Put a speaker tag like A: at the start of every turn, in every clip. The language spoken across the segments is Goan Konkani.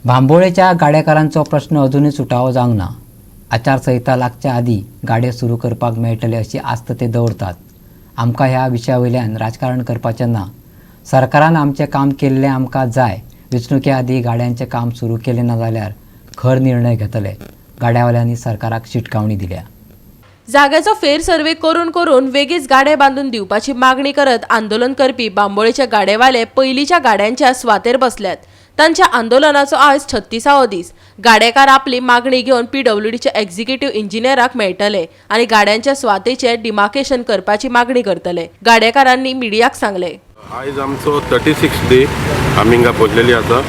A: बांबोळेच्या गाडेकारांचो प्रश्न अजुनूय सुटावो जावंक ना. आचारसंहिता लागच्या आदीं गाडे सुरू करपाक मेळटले अशी आस्त ते दवरतात. आमकां ह्या विशया वयल्यान राजकारण करपाचें ना. सरकारान आमचें काम केल्लें आमकां जाय. वेंचणुके आदीं गाड्यांचें काम सुरू केलें ना जाल्यार खर निर्णय घेतले, गाड्यावाल्यांनी सरकाराक शिटकावणी दिल्या.
B: जाग्याचो फेर सर्वे करून करून वेगीच गाडे बांदून दिवपाची मागणी करत आंदोलन करपी बांबोळेचे गाडेवाले पयलींच्या गाड्यांच्या सुवातेर बसल्यात. तांच्या आंदोलनाचो आयज 36वो दीस. गाडेकार आपली मागणी घेवन पीडब्ल्यूडीच्या एक्झिक्युटिव्ह इंजिनियराक मेळटले आनी गाड्यांच्या सुवातेचे डिमार्केशन करपाची मागणी करतले. गाडेकारांनी मिडियाक सांगले.
C: आयज आमचो 36 डे आमी हिंगा पोचलेली आसा.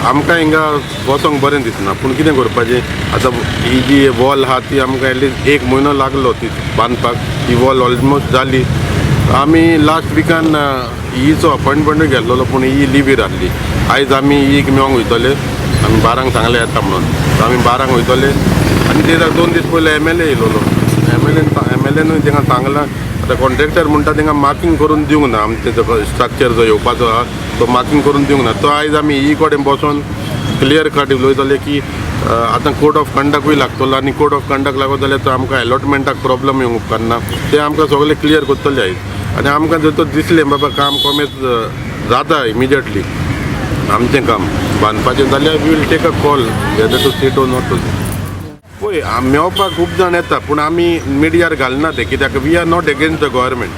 C: आमकां हिंगा वचोंक बरें दिसना, पूण कितें करपाचें? आतां ही जी वॉल आहा ती आमकां एटलिस्ट एक म्हयनो लागलो ती बांदपाक. ही वॉल ऑलमोस्ट जाली. आमी लास्ट विकान ईचो अपॉयंटमेंटूय घेतलेलो, पूण ई लिवीर आहली. आयज आमी ईक मेळोंक वयतले. आमी 12ंक सांगलें येता म्हणून, आमी 12ंक वयतले. आनी ते 2 दीस पयलीं एमएलए येयलोलो. एमएलएन एमएलएनूय तांकां सांगलां. आतां कॉन्ट्रॅक्टर म्हणटा तांकां मार्कींग करून दिवंक ना, आमचे जो स्ट्रक्चर जो येवपाचो आहा तो मार्कींग करून दिवंक ना. तो आयज आमी ई कडेन बसोन क्लियर कट उलयतले की आतां कोड ऑफ कंडक्टूय लागतलो आनी कोड ऑफ कंडक्ट लागत जाल्यार तो आमकां एलॉटमेंटाक प्रॉब्लम येवंक उपकारना. ते आमकां सगळें क्लियर करतले आयज. आनी आमकां जर तो दिसलें बाबा काम कॉमेस जाता, इमिजिएटली आमचें काम बांदपाचें जाल्यार we will take a call whether to sit or not to. पळय, मेवपाक खूब जाण येता, पूण आमी मिडियार घालना ते, कित्याक we are not against the government.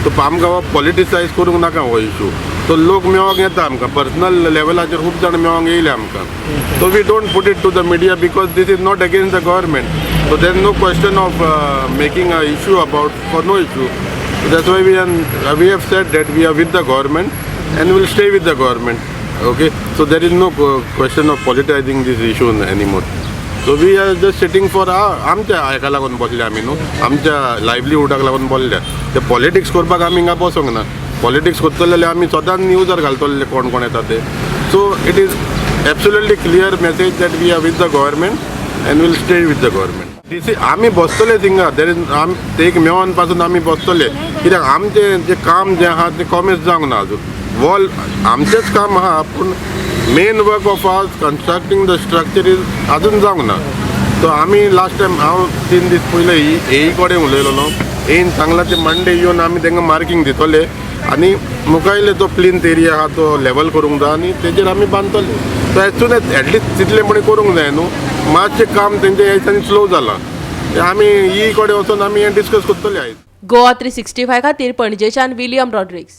C: So आमकां हो पॉलिटिसायज करूंक नाका हो इशू. सो लोक मेळोंक येता आमकां, पर्सनल लेवलाचेर खूब जाण मेळोंक येयले आमकां. So we don't put it to the media because this is not against the government. So there is no question of making a issue about for no issue. That's why we have said that we are with the government and will stay with the government. Okay, so there is no question of politicizing this issue anymore. So we are just sitting for आमच्या हेका लागून बसले आमी न्हू, आमच्या लायवलीहुडाक लागून बसल्या. ते पॉलिटिक्स करपाक आमी हिंगा बसोंक ना. पॉलिटिक्स करतले जाल्यार आमी सदांच न्यूजार घालतले कोण कोण येता ते. So it is absolutely clear message that we are with the government and will stay with the government. This is आमी बसतले थिंगा. There is आम ते एक मेवोन पासून आमी बसतले, कित्याक आमचें जें काम जें आहा तें कॉमेस जावंक ना अजून. वॉल आमचेंच काम आहा, पूण main work of our constructing the structure is अजून जावंक ना. सो आमी लास्ट टायम हांव 3 दीस पयले एई कडेन उलयलेलो. एन सांगलां ते मंडे येवन आमी तांकां मार्कींग दितले आनी मुखायले तो प्लिंथ एरिया आहा तो लेवल करूंक जाय आनी तेजेर आमी बांदतले. So as soon as at least तितलें म्हण करूंक जाय न्हू. मातशें काम तेंच्या ह्या दिसांनी स्लो जालां, तें आमी ई कडेन वचोन आमी हें डिस्कस करतले आयज.
B: गोवा 365 खातीर पणजेच्यान विलियम रॉड्रिक्स.